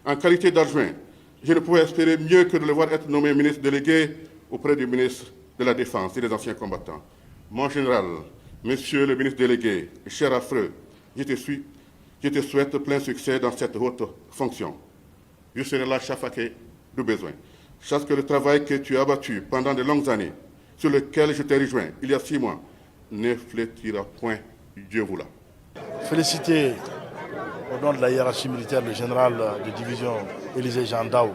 En qualité d'adjoint, je ne pouvais espérer mieux que de le voir être nommé ministre délégué auprès du ministre de la Défense et des anciens combattants. Mon général, monsieur le ministre délégué, cher affreux, je te souhaite plein succès dans cette haute fonction. Je serai là chaque fois que de besoin. Sache que le travail que tu as abattu pendant de longues années, sur lequel je t'ai rejoint il y a 6 mois, ne flétrira point, Dieu voulant. Féliciter au nom de la hiérarchie militaire le général de division Élisée Jean Dao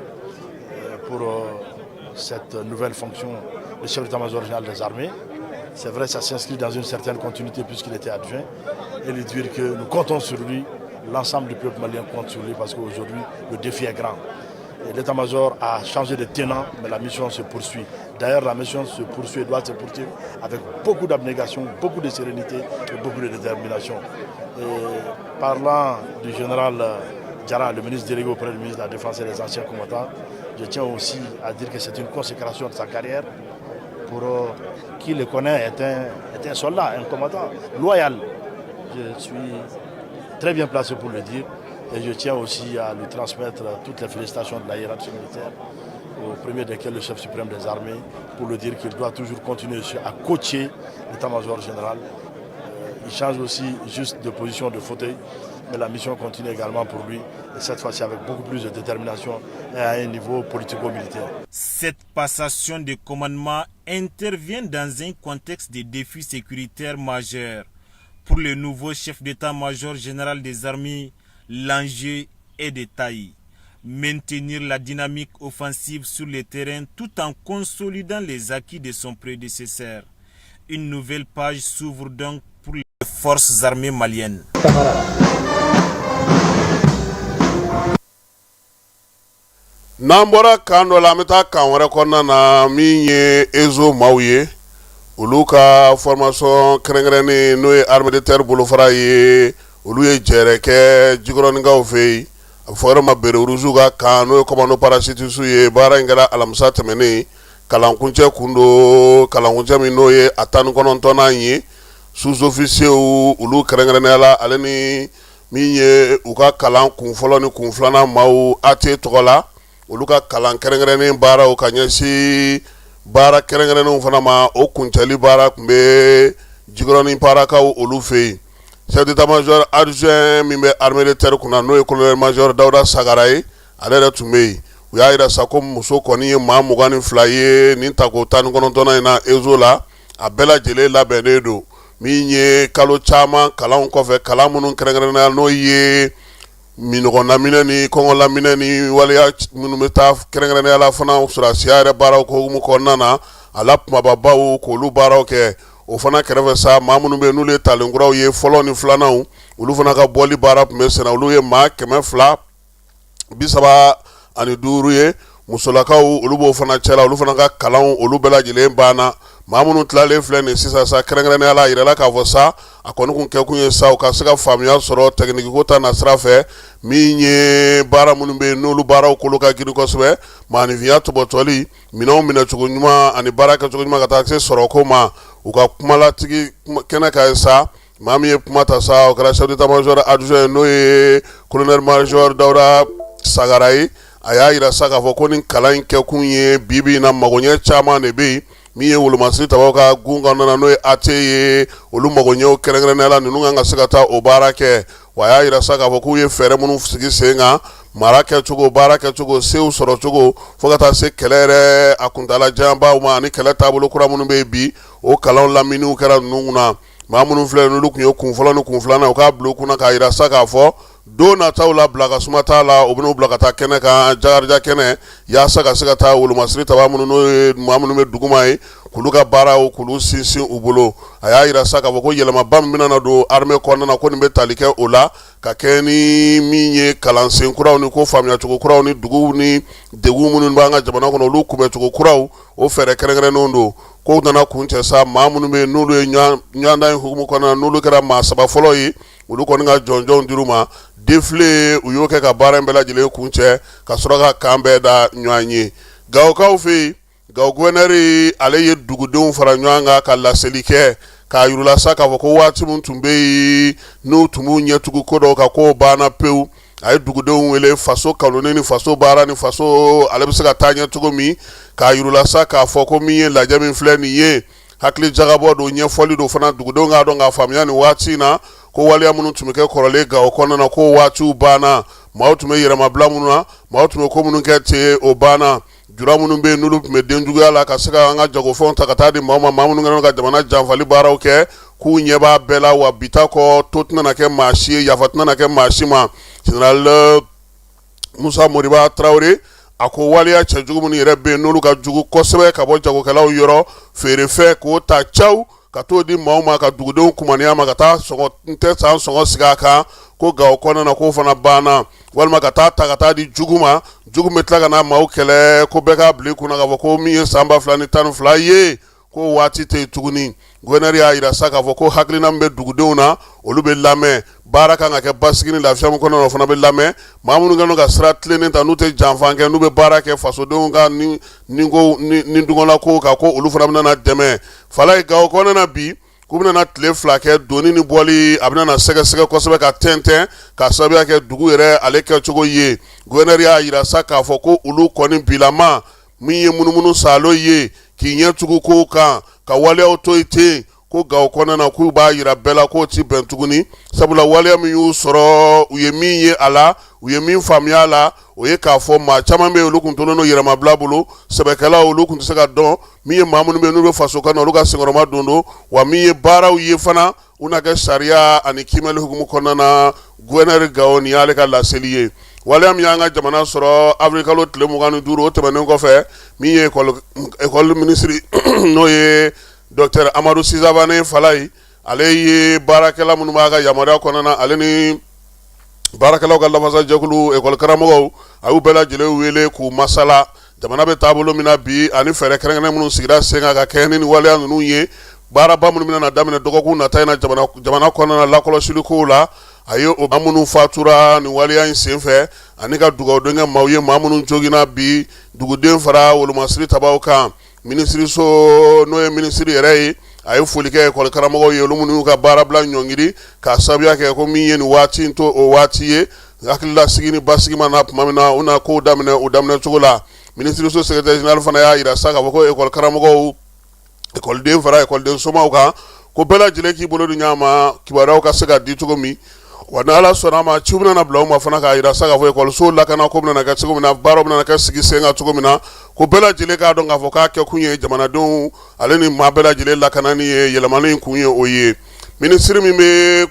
pour cette nouvelle fonction de chef d'état-major général des armées. C'est vrai, ça s'inscrit dans une certaine continuité puisqu'il était adjoint. Et lui dire que nous comptons sur lui, l'ensemble du peuple malien compte sur lui parce qu'aujourd'hui, le défi est grand. L'état-major a changé de tenant, mais la mission se poursuit. D'ailleurs, la mission se poursuit et doit se poursuivre avec beaucoup d'abnégation, beaucoup de sérénité et beaucoup de détermination. Et parlant du général Diarra, le ministre délégué auprès du ministre de la Défense et des anciens combattants, je tiens aussi à dire que c'est une consécration de sa carrière. Pour qui le connaît, est un soldat, un combattant loyal. Je suis très bien placé pour le dire. Et je tiens aussi à lui transmettre toutes les félicitations de la hiérarchie militaire, au premier desquels le chef suprême des armées, pour lui dire qu'il doit toujours continuer à coacher l'état-major général. Il change aussi juste de position de fauteuil, mais la mission continue également pour lui, et cette fois-ci avec beaucoup plus de détermination et à un niveau politico-militaire. Cette passation de commandement intervient dans un contexte de défis sécuritaires majeurs. Pour le nouveau chef d'état-major général des armées, l'enjeu est de taille. Maintenir la dynamique offensive sur le terrain tout en consolidant les acquis de son prédécesseur. Une nouvelle page s'ouvre donc pour les forces armées maliennes. N'an bɔra kan dɔ la, an bɛ taa kan wɛrɛ kɔnɔna na, min ye ESO maaw ye, olu ka formation kɛrɛnkɛrɛnnen, n'o ye armée de terre bolofara ye, olu ye jɛrɛ kɛ Jikɔrɔninkaw fɛ yen, a bɛ fɔ yɔrɔ ma Béret Rouge ka kan, n'o ye commando parachutiste ye. Baara in kɛra alamisa tɛmɛnen, kalankuncɛ kun don, kalankuncɛ min n'o ye a 19nan ye. Sous-officiers olu kɛrɛnkɛrɛnnenya la, ale ni min ye u ka kalan kun fɔlɔ ni kun filanan maaw AT tɔgɔ la, olu ka kalan kɛrɛnkɛrɛnnen baaraw ka ɲɛsin baara kɛrɛnkɛrɛnnenw fana ma, o kuncɛli baara tun bɛ Jikɔrɔni Parakaw olu fɛ yen. Chef d'état-major adjoint min bɛ armée de terre kunna, n'o ye colonel major Dawuda Sagara ye, ale yɛrɛ tun bɛ yen. U y'a jira sa ko muso kɔni ye maa 22 ye nin tako 19nan in na ESO la. A bɛɛ lajɛlen labɛnnen don, min ye kalo caman kalanw kɔfɛ, kalan minnu kɛrɛnkɛrɛnnenya n'o ye minɔgɔlaminɛ ni kɔngɔlaminɛ ni waleya minnu bɛ taa kɛrɛnkɛrɛnnenya la fana sɔrɔdasiya yɛrɛ baaraw ko hukumu kɔnɔna na, a la kumababaw k'olu baaraw kɛ. O fana kɛrɛfɛ sa, maa minnu bɛ yen n'olu ye talenkuraw ye, fɔlɔ ni filananw, olu fana ka bɔli baara tun bɛ senna. Olu ye maa 235 ye. Musolakaw, olu b'o fana cɛla, olu fana ka kalanw, olu bɛɛ lajɛlen banna. Maa minnu tilalen filɛ nin sisan sa, kɛrɛnkɛrɛnnenya la, a yirala k'a fɔ sa, a kɔni kun kɛkun ye sa u ka se ka faamuya sɔrɔ tɛkiniki ko ta na sira fɛ, min ye baara minnu bɛ yen n'olu baaraw kolo ka girin kosɛbɛ, maaninfinya tɔbɔtɔli, minɛnw minɛcogo ɲuman ani baara kɛcogo ɲuman, ka taa se sɔrɔko ma. U ka kumalatigi kɛnɛ kan sa, maa min ye kuma ta sa, o kɛra chef d'état-major adjoint, n'o ye colonel major Dawuda Sagara ye. A y'a jira sa k'a fɔ ko nin kalan in kɛkun ye, bi bi in na, magoɲɛ caman de bɛ yen, min ye wolomasiri tabaw ka gun kɔnɔna na, n'o ye AT ye, olu magoɲɛw kɛrɛnkɛrɛnnenya la, ninnu kan ka se ka taa o baara kɛ. Wa a y'a jira sa k'a fɔ k'u ye fɛɛrɛ minnu sigi sen kan, mara kɛcogo, baara kɛcogo, sew sɔrɔcogo, fo ka taa se kɛlɛ yɛrɛ a kuntaala janbaw ma, ani kɛlɛ taabolo kura minnu bɛ yen bi, o kalanw laminiw kɛra ninnu kunna. Maa minnu filɛ, n'olu tun ye kun fɔlɔ ni kun filanan, u k'a bila u kunna k'a jira sa k'a fɔ don nataw la, bila ka suma t'a la, u bɛn'u bila ka taa kɛnɛ kan, Jakarija kɛnɛ, yaasa ka se ka taa wolomasiri taba minnu, n'o ye maa minnu bɛ duguma ye, k'olu ka baaraw k'olu sinsin u bolo. A y'a jira sa k'a fɔ ko yɛlɛmaba min bɛna na don armée kɔnɔna na, ko nin bɛ tali kɛ o la, ka kɛ ni min ye kalansen kuraw ni ko faamuyacogo kuraw ni duguw ni degun minnu b'an ka jamana kɔnɔ, olu kunbɛncogo kuraw, o fɛɛrɛ kɛrɛnkɛrɛnnenw don. Kow nana kuncɛ sa, maa minnu bɛ yen n'olu ye ɲɔgɔndan in hukumu kɔnɔna na, n'olu kɛra maa saba fɔlɔ ye, olu kɔni ka jɔnjɔnw dir'u ma. Défilé u y'o kɛ ka baara in bɛɛ lajɛlen kuncɛ, ka sɔrɔ ka kan bɛɛ da ɲɔgɔn ye. Gawokaw fɛ yen, Gawo gouverneur ale ye dugudenw fara ɲɔgɔn kan ka laseli kɛ, k'a yir'u la sa k'a fɔ ko waati min tun bɛ yen n'u tun b'u ɲɛtugu ko dɔw kan, k'o banna pewu. A ye dugudenw wele faso kanuni ni faso baara ni faso ale bɛ se ka taa ɲɛ cogo min, k'a yir'u la sa k'a fɔ ko min ye lajɛ min filɛ nin ye, hakili jagabɔ don, ɲɛfɔli don fana, dugudenw k'a dɔn k'a faamuya nin waati in na ko waleya minnu tun bɛ kɛ kɔrɔlen Gawo kɔnɔna na, ko waatiw banna. Maaw tun bɛ yɛrɛmabila minnu na, maaw tun bɛ ko minnu kɛ ten, o banna. Jura minnu bɛ yen n'olu tun bɛ denjuguya la ka se ka an ka jagofɛnw ta ka taa di maaw ma, maa minnu kɛlen ka jamana janfali baaraw kɛ, k'u ɲɛ b'a bɛɛ la. Wa bi ta kɔ to tɛna kɛ maa si ye, yafa tɛna kɛ maa si ma. Général Musa Moriba Tarawele a ko waleya cɛjugu minnu yɛrɛ bɛ yen n'olu ka jugu kosɛbɛ ka bɔ jagokɛlaw yɔrɔ, feerefɛn k'o ta caw ka t'o di maaw ma ka dugudenw kumaniya ma ka taa sɔngɔ n tɛ san sɔngɔ sigi a kan, ko Gawo kɔnɔna na k'o fana banna. Walima ka taa ta ka taa di jugu ma, jugu bɛ tila ka na maaw kɛlɛ, ko bɛɛ k'a bila i kunna k'a fɔ ko min ye san 2012 ye, ko waati tɛ yen tuguni. Gouverneur y'a jira sa k'a fɔ ko hakilina min bɛ dugudenw na, olu bɛ lamɛn. Baara kan ka kɛ basigi ni lafiya min kɔnɔna na, o fana bɛ lamɛn. Maa minnu kɛlen ka sira tilennen ta, n'u tɛ janfa kɛ, n'u bɛ baara kɛ fasodenw ka ni ni dungɔla ko kan, ko olu fana bɛna dɛmɛ. Falaye, Gawo kɔnɔna na bi, k'u bɛna tile 2 kɛ doni ni bɔli, a bɛna sɛgɛsɛgɛ kosɛbɛ ka tɛntɛn ka sababuya kɛ dugu yɛrɛ ale kɛcogo ye. Gouverneur y'a jira sa k'a fɔ ko olu kɔni bilama min ye munumunu salo ye k'i ɲɛ tugu kow kan ka waleyaw to yen ten, ko Gawo kɔnɔna na k'u b'a jira bɛɛ la k'o ti bɛn tuguni. Sabula waleya min y'u sɔrɔ, u ye min ye a la, u ye min faamuya a la, o ye k'a fɔ maa caman bɛ yen, olu tun tolen don yɛrɛmabila bolo. Sɛbɛkɛlaw, olu tun tɛ se ka dɔn min ye maa minnu bɛ yen n'u bɛ faso kanu, olu ka senkɔrɔma don don wa min ye baaraw ye fana, u na kɛ sariya ani kiimɛli hukumu kɔnɔna na. Gouverneur Gawo, nin y'ale ka laseli ye. Waleya min y'an ka jamana sɔrɔ avril kalo tile 25, o tɛmɛnen kɔfɛ, min ye école minisiri, n'o ye docteur Amadu Sisavane Falaye, ale ye baarakɛla minnu b'a ka yamaruya kɔnɔna na, ale ni baarakɛlaw ka lafasajɛkulu, école karamɔgɔw, a y'u bɛɛ lajɛlen wele k'u masala jamana bɛ taabolo min na bi ani fɛɛrɛ kɛrɛnkɛrɛn minnu sigira sen kan ka kɛɲɛ ni waleya ninnu ye. Baaraba minnu bɛna daminɛ dɔgɔkun nata in na jamana kɔnɔna na lakɔlɔsili kow la, a ye o maa minnu fatura nin waleya in senfɛ ani ka dugawudon kɛ maaw ye, maa minnu joginna bi, duguden fara wolomasiri tabaw kan. Minisiriso, n'o ye minisiri yɛrɛ ye, a ye foli kɛ ekɔli karamɔgɔw ye, olu minnu y'u ka baarabila ɲɔngiri k'a sababuya kɛ ko min ye nin waati in to o waati ye, hakililasigi ni basigi ma na tuma min na, u na kow daminɛ u daminɛ cogo la. Minisiriso secrétaire général fana y'a jira sa k'a fɔ ko ekɔli karamɔgɔw, ekɔliden fara ekɔliden somaw kan, ko bɛɛ lajɛlen k'i bolo di ɲɔgɔn ma kibaruyaw ka se ka di cogo min. Wa ni Ala sɔnna a ma, ciw bɛna bila u ma fana k'a jira sa k'a fɔ ekɔliso lakana ko bɛna kɛ cogo min na, baaraw bɛna kɛ sigi sen kan cogo min na, ko bɛɛ lajɛlen k'a dɔn k'a fɔ k'a kɛ kun ye jamanadenw ale ni maa bɛɛ lajɛlen lakanani ye, yɛlɛmani kun ye o ye. Minisiri min bɛ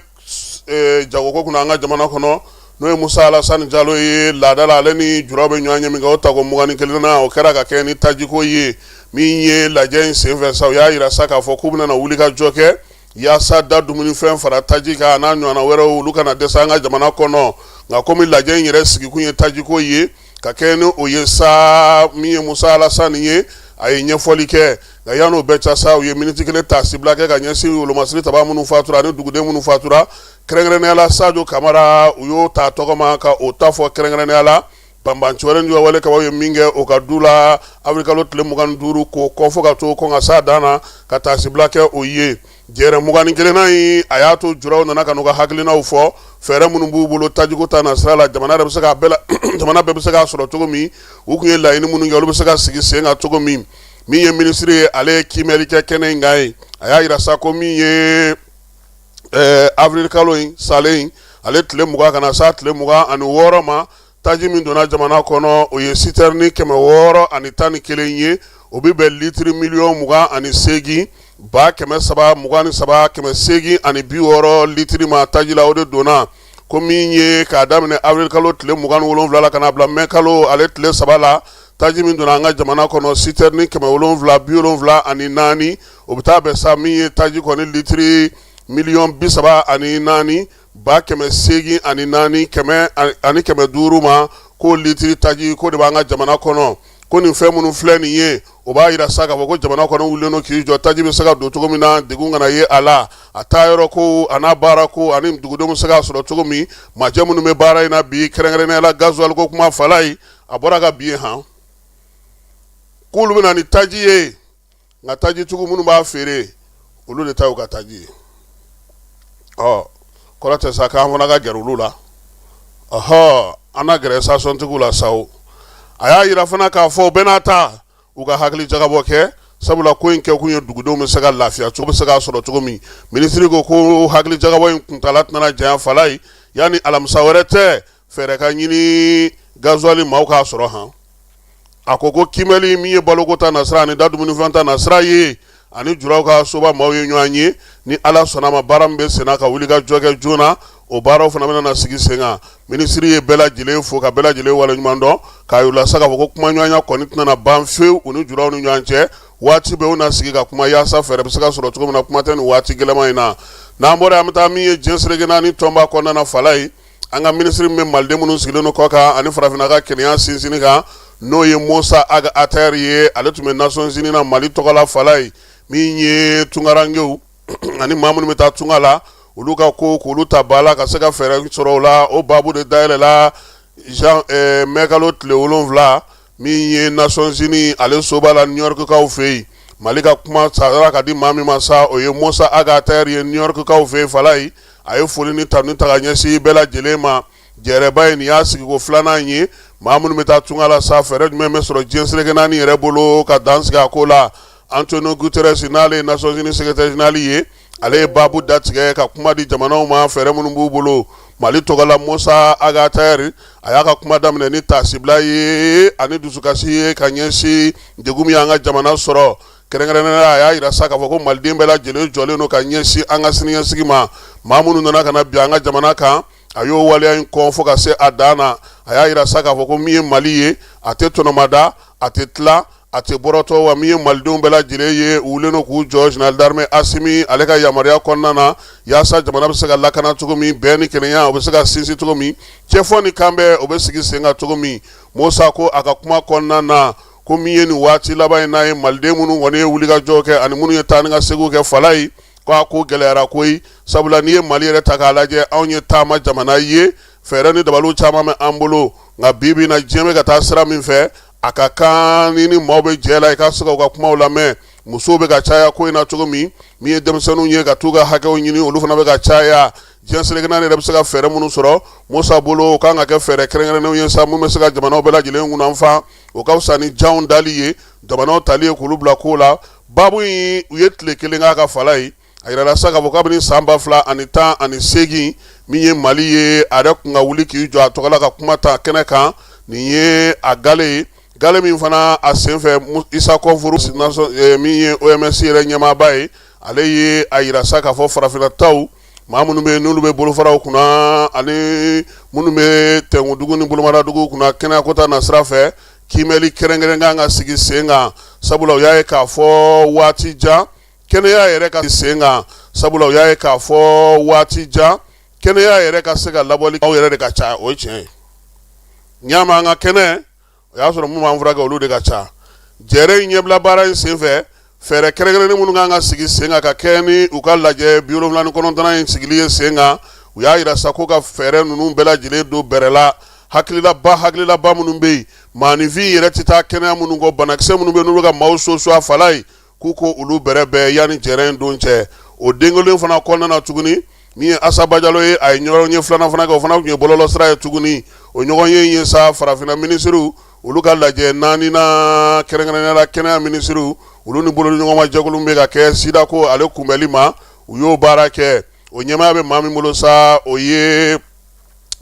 jagoko kunna an ka jamana kɔnɔ, n'o ye Musa Alasani Jalo ye, laada la ale ni juraw bɛ ɲɔgɔn ye min kɛ, o tako 21nan, o kɛra ka kɛ ni tajiko ye. Min ye lajɛ in senfɛ sa, u y'a jira sa k'a fɔ k'u bɛna wuli ka jɔ kɛ yaasa da dumunifɛn fara taji kan n'a ɲɔgɔnna wɛrɛw, olu kana dɛsɛ an ka jamana kɔnɔ. Nka komi lajɛ in yɛrɛ sigikun ye tajiko ye, ka kɛ ni o ye sa, min ye Musa Alasani ye, a ye ɲɛfɔli kɛ. Nka yan'o bɛɛ cɛ sa, u ye miniti kelen taasibila kɛ ka ɲɛsin wolomasiri taba minnu fatura ani duguden minnu fatura, kɛrɛnkɛrɛnnenya la Sajo Kamara, u y'o ta tɔgɔ ma ka o ta fɔ kɛrɛnkɛrɛnnenya la banbanci wɛrɛ ni wale kabaw ye min kɛ o ka du la avril kalo tile 25, k'o kɔ fo ka to kɔn ka s'a dan na, ka taasibila kɛ o ye. Jɛrɛ 21nan in, a y'a to juraw nana ka n'u ka hakilinaw fɔ, fɛɛrɛ minnu b'u bolo tajiko ta na sira la, jamana yɛrɛ bɛ se k'a bɛɛ la jamana bɛɛ bɛ se k'a sɔrɔ cogo min, u tun ye laɲini minnu kɛ, olu bɛ se ka sigi sen kan cogo min. Min ye minisiri ye, ale ye kiimɛli kɛ kɛnɛ in kan ye. A y'a jira sa ko min ye avril kalo in salen in, ale tile 20 ka na s'a tile 26 ma, taji min donna jamana kɔnɔ, o ye sitɛrini 611 ye, o bɛ bɛn litiri miliyɔn 28 323 860 litiri ma taji la, o de donna. Ko min ye k'a daminɛ avril kalo tile 27 la ka na bila mɛ kalo ale tile 3 la, taji min donna an ka jamana kɔnɔ, sitɛrini 774, o bɛ taa bɛn sa min ye taji kɔni litiri miliyɔn 34 804 500 ma, ko litiri taji ko de b'an ka jamana kɔnɔ. Ko nin fɛn minnu filɛ nin ye, o b'a jira sa k'a fɔ ko jamana kɔnɔ wulilen don k'i jɔ taji bɛ se ka don cogo min na, degun kana ye a la, a taa yɔrɔ ko a n'a baara ko ani dugudenw bɛ se k'a sɔrɔ cogo min. Majɛ minnu bɛ baara in na bi, kɛrɛnkɛrɛnnenya la gasoil ko kuma, Falaye a bɔra ka bi han k'olu bɛ na ni taji ye, nka tajitigiw minnu b'a feere, olu de ta y'u ka taji ye. Ɔ kɔrɔ tɛ sa k'an fana ka gɛrɛ olu la. Ɔhɔ, an na gɛrɛ sasɔntigiw la sa. A y'a jira fana k'a fɔ o bɛɛ n'a ta, u ka hakili jagabɔ kɛ, sabula ko in kɛkun ye dugudenw bɛ se ka lafiya cogo bɛ se k'a sɔrɔ cogo min. Minisiri ko ko hakili jagabɔ in kuntaala tɛna janya Falayi, yanni alamisa wɛrɛ tɛ, fɛɛrɛ ka ɲini gazuwali maaw k'a sɔrɔ han. A ko ko kiimɛli min ye baloko ta nasira ani da dumunifɛn ta nasira ye, ani julaw ka soba maaw ye ɲɔgɔn ye. Ni Ala sɔnna ma, baara min bɛ senna ka wuli ka jɔ kɛ joona, o baaraw fana bɛna na sigi sen kan. Minisiri ye bɛɛ lajɛlen fo ka bɛɛ lajɛlen waleɲuman dɔn, k'a yira sa k'a fɔ ko kumaɲɔgɔnya kɔni tɛna na ban fewu u ni julaw ni ɲɔgɔn cɛ. Waati bɛɛ u na sigi ka kuma yaasa fɛɛrɛ bɛ se ka sɔrɔ cogo min na, kuma tɛ nin waati gɛlɛman in na. N'an bɔra, an bɛ taa min ye diɲɛ seleke naani tɔnba kɔnɔna na, Falayi. An ka minisiri min bɛ maliden minnu sigilen don kɔ kan ani farafinna ka kelenya sinsinni kan, n'o ye Mosa Ag Attaher ye, ale tun bɛ Nations Unies na Mali tɔgɔ la, Falayi. Min ye tunkarankew ani maa minnu bɛ taa tunga la, olu ka ko k'olu ta ba la ka se ka fɛɛrɛ sɔrɔ o la, o baabu de dayɛlɛla jan mɛkalo tile 7, min ye Nations Unies ale soba la, New York kaw fɛ yen. Mali ka kuma sara ka di maa min ma sa, o ye Mosa Ag Attaher ye New York kaw fɛ yen, Falayi. A ye foli ni tanu ta ka ɲɛsin bɛɛ lajɛlen ma. Jɛrɛba ye nin y'a sigiko filanan ye. Maa minnu bɛ taa tunga la sa, fɛɛrɛ jumɛn bɛ sɔrɔ diɲɛ seleke naani yɛrɛ bolo ka dan sigi a ko la? Antonio Guterres, n'ale ye Nations Unies secrétaire général ye, ale ye baabu datigɛ ka kuma di jamanaw ma, fɛɛrɛ minnu b'u bolo. Mali tɔgɔ la, Mosa Ag Attaher, a y'a ka kuma daminɛ ni taasibila ye ani dusukasi ye ka ɲɛsin degun min y'an ka jamana sɔrɔ. Kɛrɛnkɛrɛnnenya la, a y'a jira sa k'a fɔ ko maliden bɛɛ lajɛlen jɔlen don ka ɲɛsin an ka siniɲɛsigi ma. Maa minnu nana ka na bin an ka jamana kan, a y'o waleya in kɔn fo ka se a dan na. A y'a jira sa k'a fɔ ko min ye Mali ye, a tɛ tɔnɔmada, a tɛ tila, a tɛ bɔrɔtɔ. Wa min ye malidenw bɛɛ lajɛlen ye, u wulilen don k'u jɔ général d'armée Asimi ale ka yamaruya kɔnɔna na, yaasa jamana bɛ se ka lakana cogo min, bɛn ni kelenya o bɛ se ka sinsin cogo min, cɛfɔ ni kanbɛn o bɛ sigi sen kan cogo min. Musa ko a ka kuma kɔnɔna na ko min ye nin waati laban in n'a ye maliden minnu kɔni ye wulikajɔ kɛ ani minnu ye taa ni ka seginw kɛ, Falayi, ko a ko gɛlɛyara koyi, sabula n'i ye Mali yɛrɛ ta k'a lajɛ, anw ye taama jamana ye, fɛɛrɛ ni dabaliw caman bɛ an bolo. Nka bi bi in na, diɲɛ bɛ ka taa sira min fɛ, a ka kan ni maaw bɛ jɛ la, i ka se ka u ka kumaw lamɛn. Musow bɛ ka caya ko in na cogo min, min ye denmisɛnninw ye ka t'u ka hakɛw ɲini, olu fana bɛ ka caya. Diɲɛ seleke naani yɛrɛ bɛ se ka fɛɛrɛ minnu sɔrɔ, Musa bolo, o kan ka kɛ fɛɛrɛ kɛrɛnkɛrɛnnenw ye sa, mun bɛ se ka jamanaw bɛɛ lajɛlen kunnafan. O ka fisa ni janw dali ye, jamanaw tali ye k'olu bila ko la. Baabu in, u ye tile kelen k'a kan, Falayi. A yirala sa k'a fɔ kabini san 2018, min ye Mali ye, a yɛrɛ kun ka wuli k'i jɔ a tɔgɔ la ka kuma ta kɛnɛ kan. Nin ye a gale ye, gale min fana a senfɛ, Isa Kɔnfuru, min ye OMS yɛrɛ ɲɛmaaba ye, ale ye a yira sa k'a fɔ farafinna taw, maa minnu bɛ n'olu bɛ bolofaraw kunna ani minnu bɛ tɛnkudugu ni bolomadadugu kunna, kɛnɛyako ta nasira fɛ, kiimɛli kɛrɛnkɛrɛn kan ka sigi sen kan, sabula u y'a ye k'a fɔ waati jan kɛnɛya yɛrɛ ka sen kan, sabula u y'a ye k'a fɔ waati jan kɛnɛya yɛrɛ ka se ka labɔli aw yɛrɛ de ka ca. O ye tiɲɛ ye. Ɲama an ka kɛnɛ, o y'a sɔrɔ minnu b'an furakɛ, olu de ka ca. Jɛrɛ in ɲɛbila baara in senfɛ, fɛɛrɛ kɛrɛnkɛrɛnnen minnu kan ka sigi sen kan ka kɛ ni u ka lajɛ 79nan in sigili ye sen kan, u y'a yira sa ko ka fɛɛrɛ ninnu bɛɛ lajɛlen don bɛrɛ la. Hakililaba minnu bɛ yen, maaninfin yɛrɛ tɛ taa kɛnɛya minnu kɔ, banakisɛ minnu bɛ yen n'olu ka maaw soso a Falayi, k'u ko olu bɛrɛ bɛn yanni jɛrɛ in don cɛ. O den kelen fana kɔnɔna na tuguni, min ye Asa Bajalo ye, a ye ɲɔgɔn ye filanan fana kɛ, o fana tun ye bɔlɔlɔsira ye tuguni. O ɲɔgɔn ye ye sa, farafinna minisiriw olu ka lajɛ naaninan, kɛrɛnkɛrɛnnenya la kɛnɛya minisiriw, olu ni bolodiɲɔgɔnma jɛkulu bɛ ka kɛ sida ko ale kunbɛli ma, u y'o baara kɛ. O ɲɛmaaya bɛ maa min bolo sa, o ye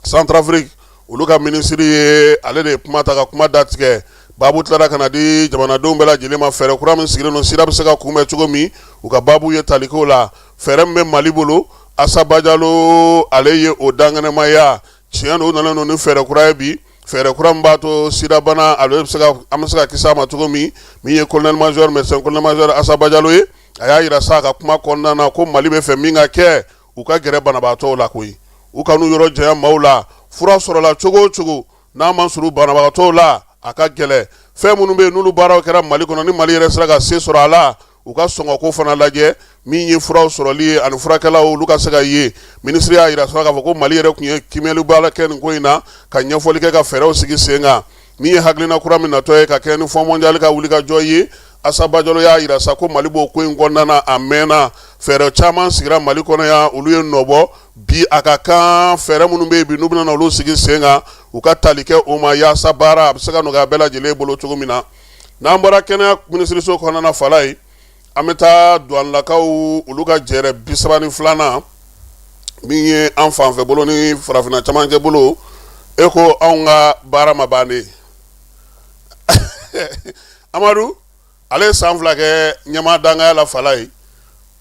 Centrafrique olu ka minisiri ye, ale de ye kuma ta ka kuma datigɛ. Baabu tilara ka na di jamanadenw bɛɛ lajɛlen ma, fɛɛrɛ kura min sigilen don, sida bɛ se ka kunbɛn cogo min, u ka baabu ye taliko la. Fɛɛrɛ min bɛ Mali bolo, Asa Bajalo ale ye o dankɛnɛmaya. Tiɲɛ don, u nana ni fɛɛrɛ kura ye bi, fɛɛrɛ kura min b'a to sidabana ale bɛ se ka an bɛ se ka kisi a ma cogo min. Min ye colonel major, médecin colonel major Asa Bajalo ye, a y'a yira sa a ka kuma kɔnɔna na ko Mali bɛ fɛ min ka kɛ, u ka gɛrɛ banabaatɔw la koyi, u kan'u yɔrɔ janya maaw la. Fura sɔrɔla cogo o cogo, n'a ma surun banabagatɔw la, a ka gɛlɛn. Fɛn minnu bɛ yen n'olu baaraw kɛra Mali kɔnɔ, ni Mali yɛrɛ sera ka se sɔrɔ a la, u ka sɔngɔko fana lajɛ, min ye furaw sɔrɔli ye ani furakɛlaw olu ka se ka ye. Minisiri y'a yira sa k'a fɔ ko Mali yɛrɛ tun ye kiimɛli baara kɛ nin ko in na, ka ɲɛfɔli kɛ, ka fɛɛrɛw sigi sen kan. Min ye hakilina kura min natɔ ye ka kɛ ni Fonds mondial ka wulikajɔ ye, Asa Bajalo y'a jira sa ko Mali b'o ko in kɔnɔna na a mɛnna, fɛɛrɛ caman sigira Mali kɔnɔ yan, olu ye nɔbɔ. Bi a ka kan fɛɛrɛ minnu bɛ yen bi, n'u bɛna olu sigi sen kan, u ka tali kɛ o ma yaasa baara a bɛ se ka nɔgɔya bɛɛ lajɛlen bolo cogo min na. N'an bɔra kɛnɛya minisiriso kɔnɔna na, Falaye, an bɛ taa duwanilakaw olu ka jɛrɛ 32nan min ye an fanfɛ bolo ni farafinna camancɛ bolo. E ko anw ka baara ma ban de. Amadu ale ye san 2 kɛ ɲɛmaa dangaya la, Falaye.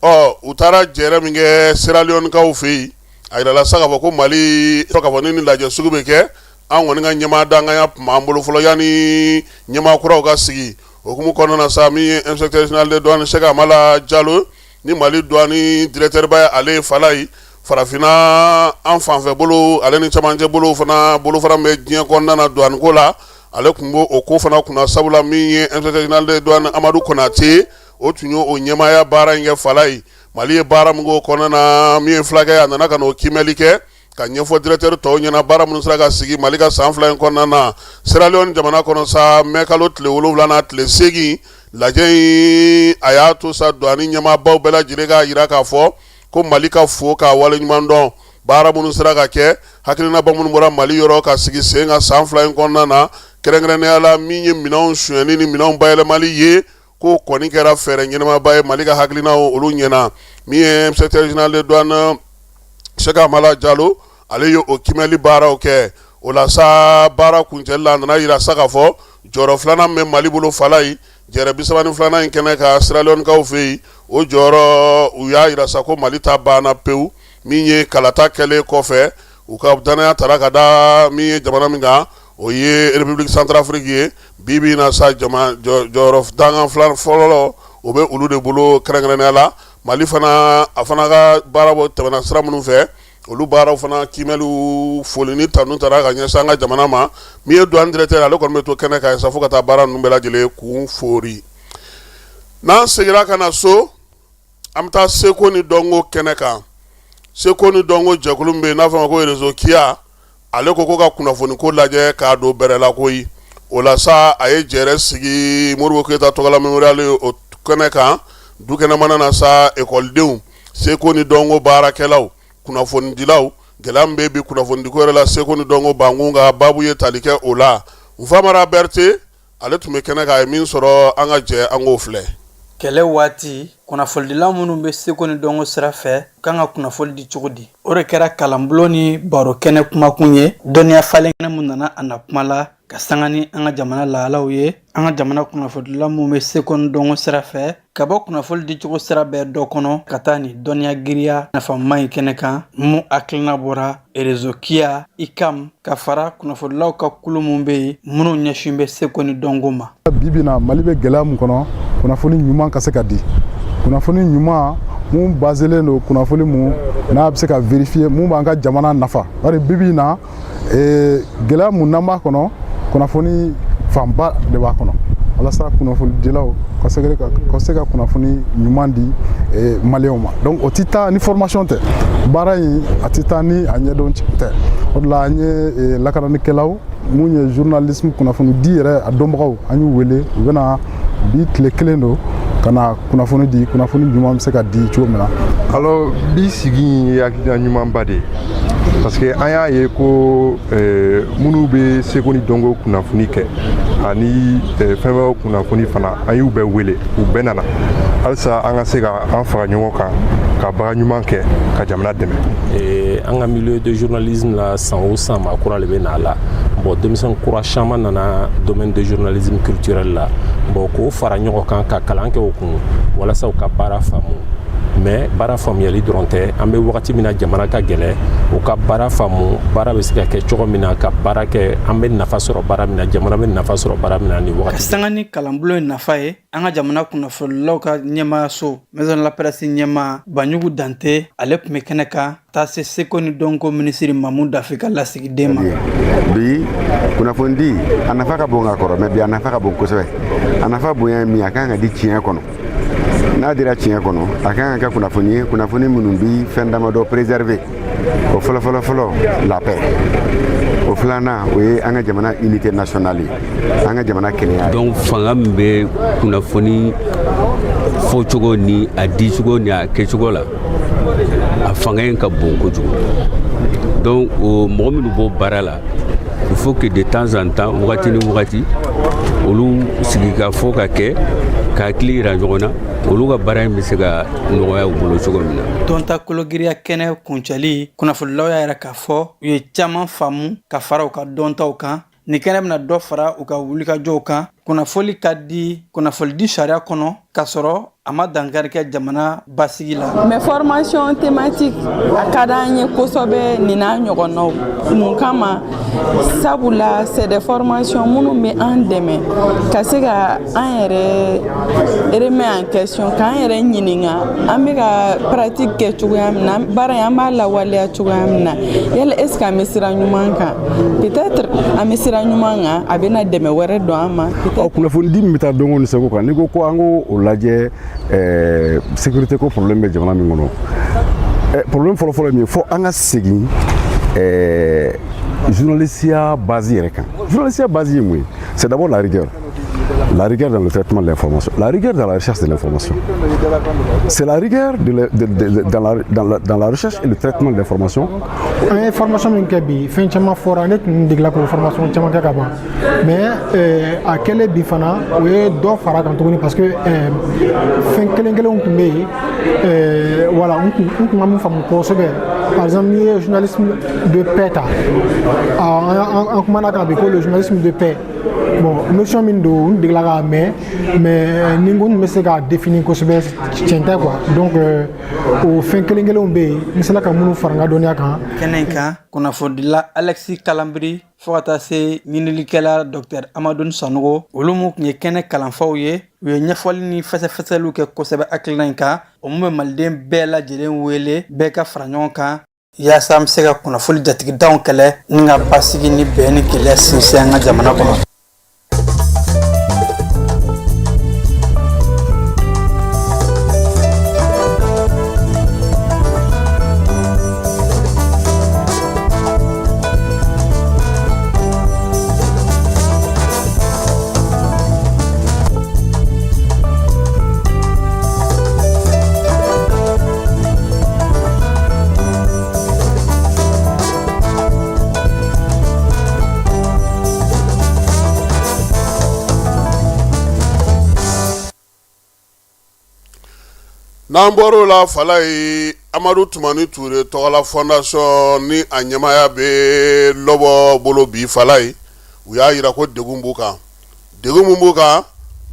Ɔ, u taara jɛrɛ min kɛ Sierra Leonekaw fɛ yen, a yirala sa k'a fɔ ko Mali k'a fɔ ni lajɛ sugu bɛ kɛ, an kɔni ka ɲɛmaa dangaya tun b'an bolo fɔlɔ yanni ɲɛmaa kuraw ka sigi. O hukumu kɔnɔna na sa, min ye inspecteur général de douane Sɛki Amala Jalo ni Mali douane directeur ba ye, ale ye, Falaye, farafinna an fanfɛ bolo ale ni camancɛ bolo fana bolofara bɛ diɲɛ kɔnɔna na douane ko la, ale tun b'o o ko fana kunna, sabula min ye inspecteur général de douane Amadu Konate, o tun y'o ɲɛmaaya baara in kɛ. Falaye, Mali ye baara min k'o kɔnɔna na, min ye fulakɛ ye, a nana ka n'o kiimɛli kɛ ka ɲɛfɔ directeur tɔw ɲɛna baara minnu sera ka sigi Mali ka san 2 in kɔnɔna na Sierra Leone jamana kɔnɔ sa, mɛ kalo tile 7 n'a tile 8. Lajɛ in a y'a to sa douane ɲɛmaabaw bɛɛ lajɛlen k'a jira k'a fɔ ko Mali ka fo k'a waleɲuman dɔn baara minnu sera ka kɛ, hakilinaba minnu bɔra Mali yɔrɔ ka sigi sen kan san 2 in kɔnɔna na, kɛrɛnkɛrɛnnenya la min ye minɛnw sonyɛni ni minɛnw bayɛlɛmali ye, ko kɔni kɛra fɛɛrɛ ɲɛnamaba ye. Mali ka hakilinaw olu ɲɛna. Min ye inspecteur général de douane Sɛki Amala Jalo, ale ye o kiimɛli baaraw kɛ. O la sa, baara kuncɛli la, a nana jira sa k'a fɔ jɔyɔrɔ filanan bɛ Mali bolo, Falaye, jɛrɛ 32nan in kɛnɛ kan Sierra Leonekaw fɛ yen. O jɔyɔrɔ, u y'a jira sa ko Mali ta banna pewu. Min ye kalata kɛlen kɔfɛ, u ka danaya tara ka da min ye jamana min kan, o ye République Centrafrique ye. Bi bi in na sa, jama jɔyɔrɔ dankan fɔlɔ, o bɛ olu de bolo kɛrɛnkɛrɛnnenya la. Mali fana, a fana ka baara bɔ tɛmɛna sira minnu fɛ, olu baaraw fana kiimɛliw, foli ni tanu taara ka ɲɛsin an ka jamana ma. Min ye douane directeur, ale kɔni bɛ to kɛnɛ kan sa fo ka taa baara ninnu bɛɛ lajɛlen kun foori. N'an seginna ka na so, an bɛ taa seko ni dɔnko kɛnɛ kan. Seko ni dɔnko jɛkulu min bɛ yen n'a fɔ a ma ko réseau KIA, ale ko ko ka kunnafoni ko lajɛ k'a don bɛrɛ la koyi. O la sa, a ye jɛrɛ sigi Modibo Keyita tɔgɔla mémorial o kɛnɛ kan dukɛnɛmana na sa, ekɔlidenw, seko ni dɔnko baarakɛlaw, kunnafonidilaw. Gɛlɛya min bɛ bi kunnafonidiko yɛrɛ la seko ni dɔnko bankun ka baabu ye tali kɛ o la. Nfamara Berete, ale tun bɛ kɛnɛ kan, a ye min sɔrɔ, an ka jɛ an k'o filɛ. Kɛlɛ waati, kunnafonidila minnu bɛ seko ni dɔnko sira fɛ kan ka kunnafoni di cogo di? O de kɛra kalanbulon ni baro kɛnɛ kumakun ye. Dɔnniya falen kɛnɛ min nana a na kuma la ka sanga ni an ka jamana lahalaw ye, an ka jamana kunnafonidila minnu bɛ seko ni dɔnko sira fɛ, ka bɔ kunnafoni dicogo sira bɛɛ dɔ kɔnɔ ka taa ni dɔnniya giriya nafama in kɛnɛ kan, mun hakilina bɔra réseau KIA ICAM ka fara kunnafonidilaw ka kulu min bɛ yen, minnu ɲɛsin bɛ seko ni dɔnko ma. Bi bi na, Mali bɛ gɛlɛya mun kɔnɔ, kunnafoni ɲuman ka se ka di, kunnafoni ɲuman mun baselen don, kunnafoni mun n'a bɛ se ka vérifier, mun b'an ka jamana nafa. Bari bi bi na, gɛlɛya mun n'an b'a kɔnɔ, kunnafoni fanba de b'a kɔnɔ, walasa kunnafonidilaw ka se ka kunnafoni ɲuman di maliyɛnw ma. Donc o ti taa ni formation tɛ, baara in a ti taa ni a ɲɛdɔn tɛ. O de la an ye lakananikɛlaw mun ye journalisme kunnafoni di yɛrɛ a dɔnbagaw, an y'u wele, u bɛna bi tile kelen don ka na kunnafoni di, kunnafoni ɲuman bɛ se ka di cogo min na. Alors bi sigi in ye hakilina ɲumanba de ye, parce que an y'a ye ko minnu bɛ seko ni dɔnko kunnafoni kɛ ani fɛn wɛrɛw kunnafoni fana, an y'u bɛɛ wele, u bɛɛ nana halisa an ka se ka an fara ɲɔgɔn kan ka baara ɲuman kɛ ka jamana dɛmɛ. An ka milieu de journalisme la, san o san maa kura de bɛ na a la. Bon, denmisɛn kura caman nana domaine de journalisme culturel la. Bon, k'o fara ɲɔgɔn kan ka kalan kɛ o kun walasa u ka baara faamu. Mais baara faamuyali dɔrɔn tɛ. An bɛ wagati min na, jamana ka gɛlɛ, u ka baara faamu, baara bɛ se ka kɛ cogo min na, ka baara kɛ, an bɛ nafa sɔrɔ baara min na, jamana bɛ nafa sɔrɔ baara min na nin Ka wagati. sanga ni kalanbulon in nafa ye, an ka jamana kunnafonilaw ka ɲɛmaayaso Maison de la Presse ɲɛmaa Banjugu Dante, ale tun bɛ kɛnɛ kan taa se seko ni dɔnko minisiri Mamu Dafe ka lasigiden ma. Bi kunnafonidi a nafa ka bon ka kɔrɔ, mais bi a nafa ka bon kosɛbɛ. A nafa bonya ye min ye, a kan ka di tiɲɛ kɔnɔ. N'a dira tiɲɛ kɔnɔ, a kan ka kɛ kunnafoni ye, kunnafoni minnu bi fɛn damadɔ préserver. O fɔlɔ fɔlɔ fɔlɔ, la paix. O filanan, o ye an ka jamana unité nationale ye, an ka jamana kelenya ye. Donc fanga min bɛ kunnafoni fɔcogo ni a dicogo ni a kɛcogo la, a fanga in ka bon kojugu. Donc o mɔgɔ minnu b'o baara la, il faut que de temps en temps, wagati ni wagati, olu sigi ka fɔ ka kɛ ka hakili yira ɲɔgɔn na, olu ka baara in bɛ se ka nɔgɔya u bolo cogo min na. Dɔnta kologiriya kɛnɛ kuncɛli, kunnafonilaw y'a yira k'a fɔ u ye caman faamu ka fara u ka dɔntaw kan. Nin kɛnɛ bɛna dɔ fara u ka wulikajɔw kan, kunnafoli ka di, kunnafoli di sariya kɔnɔ, k'a sɔrɔ a ma dankari kɛ jamana basigi la. Mais formation thématique a ka d'an ye kosɛbɛ, nin n'a ɲɔgɔnnaw. Mun kama? Sabula c'est des formations minnu bɛ an dɛmɛ ka se ka an yɛrɛ remet en question, k'an yɛrɛ ɲininka an bɛ ka pratique kɛ cogoya min na, baara in an b'a lawaleya cogoya min na, yala est ce que an bɛ sira ɲuman kan? Peut-être an bɛ sira ɲuman kan, a bɛna dɛmɛ wɛrɛ don an ma. Ɔ, kunnafonidi min bɛ taa dɔnko ni seko kan, n'i ko ko an k'o o lajɛ, sécurité ko problème bɛ jamana min kɔnɔ, problème fɔlɔ-fɔlɔ ye min ye, fo an ka segin journalisiya base yɛrɛ kan. Journalisiya base ye mun ye? C'est d'abord la rigueur, la rigueur dans le traitement de l'information, la rigueur dans la recherche de l'information. C'est la rigueur de, de, de, dans, la, dans, la, dans la recherche et le traitement de l'information. An ye formation min kɛ bi, fɛn caman fɔra. Ne tun degela k'o formation caman kɛ ka ban, mais a kɛlen bi fana, o ye dɔ fara kan tuguni, parce que fɛn kelen kelenw tun bɛ yen, voilà, n tun ma min faamu kosɛbɛ. Par exemple, n'i ye journalisme de paix ta, an kumana kan bi ko le journalisme de paix, bon, notion min don, n degela k'a mɛn, mais ni n ko n tun bɛ se k'a définir kosɛbɛ, tiɲɛ tɛ quoi. Donc o fɛn kelen kelenw bɛ yen, n sera ka minnu fara n ka dɔnniya kan. Kɛnɛ in kan, kunnafonidila Alexis Kalambry, fo ka taa se ɲininikɛla Dr Amadou Sanogo, olu mun tun ye kɛnɛ kalanfaw ye, u ye ɲɛfɔli ni fɛsɛfɛsɛliw kɛ kosɛbɛ hakilina in kan, o mun bɛ maliden bɛɛ lajɛlen wele, bɛɛ ka fara ɲɔgɔn kan yaasa an bɛ se ka kunnafoni jatigidanw kɛlɛ ni ka basigi ni bɛn ni kelenya sinsin an ka jamana kɔnɔ. N'an bɔr'o la, Falayi, Amadu Tumani Ture tɔgɔla fondation ni a ɲɛmaaya bɛ Lɔbɔ bolo bi, Falayi, u y'a yira ko degun b'u kan. Degun min b'u kan,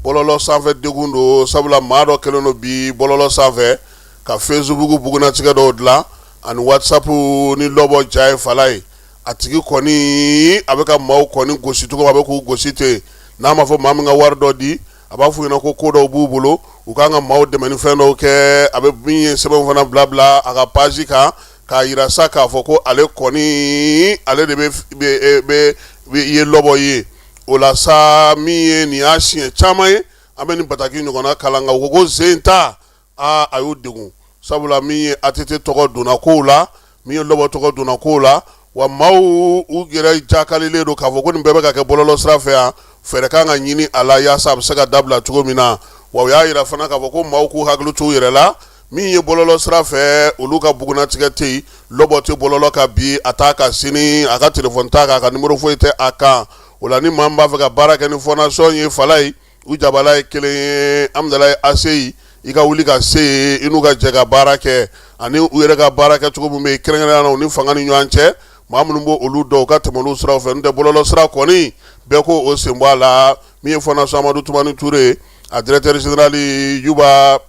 bɔlɔlɔ sanfɛ degun don, sabula maa dɔ kɛlen don bi bɔlɔlɔ sanfɛ ka Facebook bugunnatigɛ dɔw dilan ani WhatsApp ni Lɔbɔ ja ye. Falayi, a tigi kɔni a bɛ ka maaw kɔni gosi cogo, a bɛ k'u gosi ten. N'a ma fɔ maa min ka wari dɔ di, a b'a f'u ɲɛna ko ko dɔw b'u bolo, u kan ka maaw dɛmɛ ni fɛn dɔw kɛ. A bɛ min ye, sɛbɛnw fana bila bila a ka page kan k'a yira sa k'a fɔ ko ale kɔni, ale de bɛ ye Lɔbɔ ye. O la sa, min ye nin y'a siɲɛ caman ye an bɛ nin bataki ɲɔgɔnna kalan, nka u ko ko sen ta aa a y'u degun, sabula min ye ATT tɔgɔ donna kow la, min ye Lɔbɔ tɔgɔ donna kow la, wa maaw u yɛrɛ jakalilen don k'a fɔ ko nin bɛɛ bɛ ka kɛ bɔlɔlɔ sira fɛ yan. Fɛɛrɛ kan ka ɲini a la yaasa a bɛ se ka dabila cogo min na. Wa u y'a yira fana k'a fɔ ko maaw k'u hakili to u yɛrɛ la. Min ye bɔlɔlɔ sira fɛ, olu ka bugunnatigɛ tɛ yen. Lɔbɔ tɛ bɔlɔlɔ kan bi, a t'a kan sini, a ka telefɔni t'a kan, a ka nimoro foyi tɛ a kan. O la, ni maa min b'a fɛ ka baara kɛ ni fondation ye, Falayi, u jabala ye kelen ye, Amudalayi ACI, i ka wuli ka se yen, i n'u ka jɛ ka baara kɛ, ani u yɛrɛ ka baara kɛcogo min bɛ yen, kɛrɛnkɛrɛnnenya la u ni fanga ni ɲɔgɔn cɛ, maa minnu b'o olu dɔn, u ka tɛmɛ olu siraw fɛ. N'o tɛ, bɔlɔlɔ sira kɔni, bɛɛ ko o sen bɔ a la. Min ye fondation Amadu Tumani Ture, a directeur général Yuba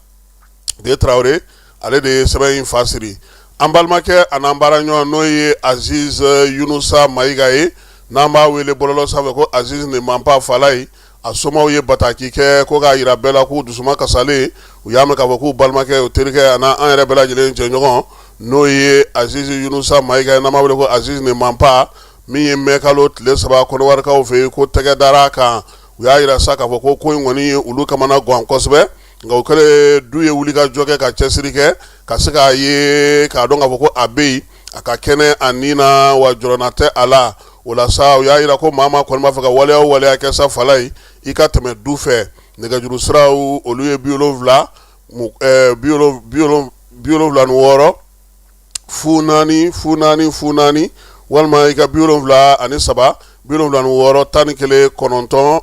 de Tarawele, ale de ye sɛbɛn in fa siri. An balimakɛ ani an baara ɲɔgɔn, n'o ye Aziz Yunusa Mayiga ye, n'an b'a wele bɔlɔlɔ sanfɛ ko Aziz ne ment pas, Falayi, a somaw ye bataki kɛ ko k'a yira bɛɛ la k'u dusuma kasalen. U y'a mɛn k'a fɔ k'u balimakɛ, o terikɛ, ani an yɛrɛ bɛɛ lajɛlen jɛɲɔgɔn, n'o ye Aziz Yunusa Mayiga ye, n'an b'a wele ko Aziz ne ment pas, min ye mɛ kalo tile 3 Kɔnɔwarikaw fɛ yen, ko tɛgɛ dara a kan. U y'a yira sa k'a fɔ ko ko in kɔni ye olu kamana gan kosɛbɛ, nka o kɛlen, du ye wuli ka jɔ kɛ, ka cɛsiri kɛ ka se k'a ye, k'a dɔn k'a fɔ ko a bɛ yen, a ka kɛnɛ a ni na, wa jɔrɔna tɛ a la. O la sa, u y'a jira ko maa maa kɔni b'a fɛ ka waleya o waleya kɛ sa, Falayi, i ka tɛmɛ du fɛ. Nɛgɛjuru siraw olu ye 76 76 04 04 04, walima i ka 73 76 11 9,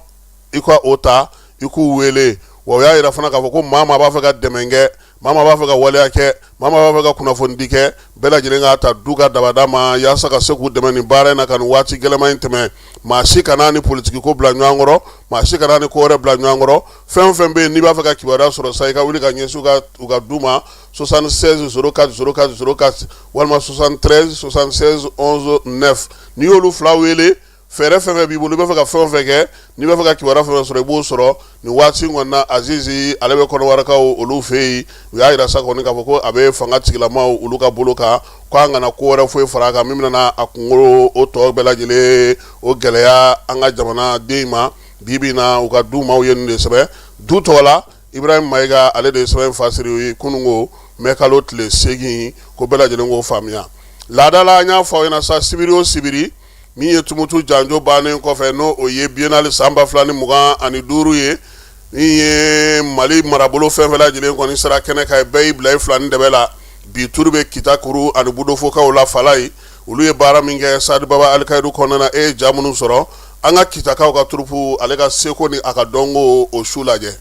i ka o ta i k'u wele. Wa u y'a jira fana k'a fɔ ko maa maa b'a fɛ ka dɛmɛ kɛ, maa maa b'a fɛ ka waleya kɛ, maa maa b'a fɛ ka kunnafonidi kɛ, bɛɛ lajɛlen k'a ta du ka dabada ma yaasa ka se k'u dɛmɛ nin baara in na ka nin waati gɛlɛman in tɛmɛ. Maa si kana ni politiki ko bila ɲɔgɔn kɔrɔ, maa si kana ni ko wɛrɛ bila ɲɔgɔn kɔrɔ. Fɛn o fɛn bɛ yen n'i b'a fɛ ka kibaruya sɔrɔ sa, i ka wuli ka ɲɛsin u ka du ma 76 04 04 04 walima 73 76 11 9. N'i y'olu fila wele, fɛɛrɛ fɛn fɛn b'i bolo, i b'a fɛ ka fɛn o fɛn kɛ, n'i b'a fɛ ka kibaruya fɛn fɛn sɔrɔ, i b'o sɔrɔ nin waati in kɔni na. Azizi, ale bɛ Kɔnɔwarakaw olu fɛ yen. U y'a jira sa kɔni k'a fɔ ko a bɛ fanga tigilamaw olu ka bolo kan, ko an kana ko wɛrɛ foyi fara a kan min bɛna a kunkolo o tɔ bɛɛ lajɛlen o gɛlɛya an ka jamanaden ma. Bi bi in na, u ka du maaw ye nin de sɛbɛn du tɔgɔ la. Ibrahim Mayiga, ale de ye sɛbɛn fasiri kununko mɛ kalo tile 8, ko bɛɛ lajɛlen k'o faamuya. Laada la, an y'a fɔ aw ɲɛna sa, sibiri o sibiri, min ye Tumutu janjo bannen kɔfɛ, n'o o ye biennale san 2025 ye, min ye Mali marabolo fɛn fɛn lajɛlen kɔni sera kɛnɛ kan, bɛɛ y'i bila i fila ni dɛbɛ la. Bi turu bɛ Kitakuru ani Budofokaw la. Falayi, olu ye baara min kɛ Sadi Baba Alikayidu kɔnɔna na, e ye ja minnu sɔrɔ, an ka Kitakaw ka turupu, ale ka seko ni a ka dɔnko o su lajɛ.